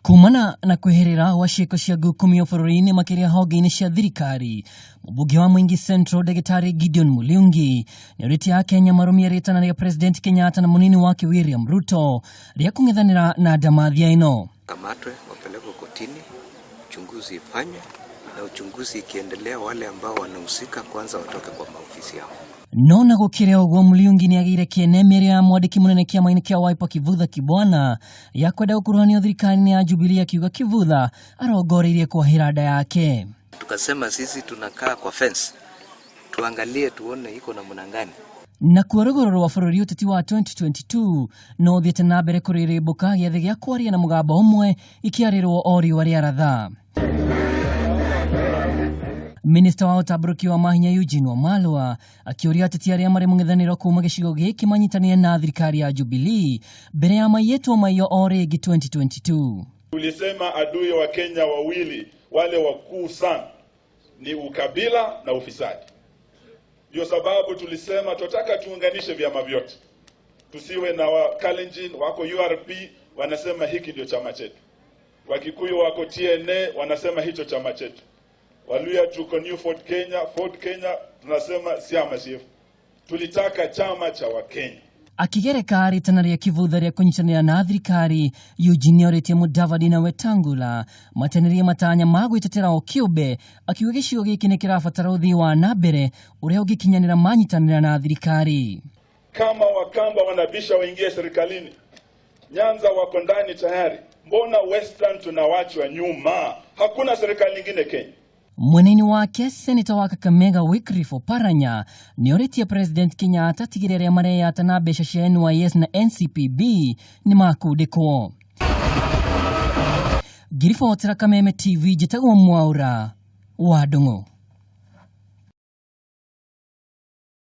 Kumana na kweherera gwa ciĩko cia ngukumio bũrũri-inĩ makĩria honge-inĩ cia thirikari, mũmbunge wa Mwingi Central Ndagĩtarĩ Gideon Muliungi nĩorĩtie Akenya marũmie rĩtana rĩa President Kenyatta na mũnini wake William Ruto rĩa kũng'ethanĩra na ndamathia ĩno. Kamatwe, wapelekwe kotini, uchunguzi ifanywe, na uchunguzi ikiendelea, wale ambao wanahusika kwanza watoke kwa maofisi yao. No na gũkĩrĩ ũguo, Muliungi nĩagĩire kĩene mĩario ya mwandĩki mũnene kĩama-inĩ kĩa Wiper Kivutha Kibwana ya kwenda gũkuruhanio thirikari-inĩ ya Jubilee, akiuga Kivutha arongoreirie kwahĩra nda yake. Tukasema sisi tunakaa kwa fence, tuangalie tuone iko namna gani. Nakuo rũgũrũ rwa bũrũri ũteti wa 2022 no ũthiĩte na mbere kũrĩrĩmbũka, gĩathĩ gĩa kwaria na mũgambo ũmwe ikĩarĩrwo o riũa rĩaratha. Minista wa ũtambũrũki wa mahinya Eugene Wamalwa akĩũria ateti arĩa marĩ mũng'ethanĩro kuma gĩcigo gĩkĩ manyitanĩre na thirikari ya Jubilee mbere ya maiyĩtwo maiyo o rĩngĩ 2022. Tulisema adui wa Kenya wawili wale wakuu sana ni ukabila na ufisadi. Ndio sababu tulisema tunataka tuunganishe vyama vyote, tusiwe na wa Kalenjin wako URP wanasema hiki ndio chama chetu, Wakikuyu wako TNA wanasema hicho chama chetu, Waluya tuko New Ford Kenya, Ford Kenya tunasema chama chetu. Tulitaka chama cha Wakenya. Akigereka rĩtana rĩa Kivutha rĩa kũnyitanĩra na thirikari, Eugene orĩtie Mudavadi na Wetangula matanĩrie matanya ma gwĩtetera o kĩũmbe, akiuga gĩcigo gĩkĩ nĩ kĩrabatara ũthii wa na mbere ũrĩa ũngĩkinyanĩra manyitanĩra na thirikari. Kama Wakamba wanabisha waingie serikalini, Nyanza wako ndani tayari, mbona Western tunawachwa nyuma? Hakuna serikali nyingine Kenya. Mwena-inĩ wake, seneta wa Kakamega Wycliffe Oparanya nĩorĩtie President Kenyatta atigĩrĩre arĩa mareyata na mbeca cia NYS na NCPB nĩ makundĩkwo. Ngiribotera Kameme TV, njĩtagwo Mwaura wa Ndung'u.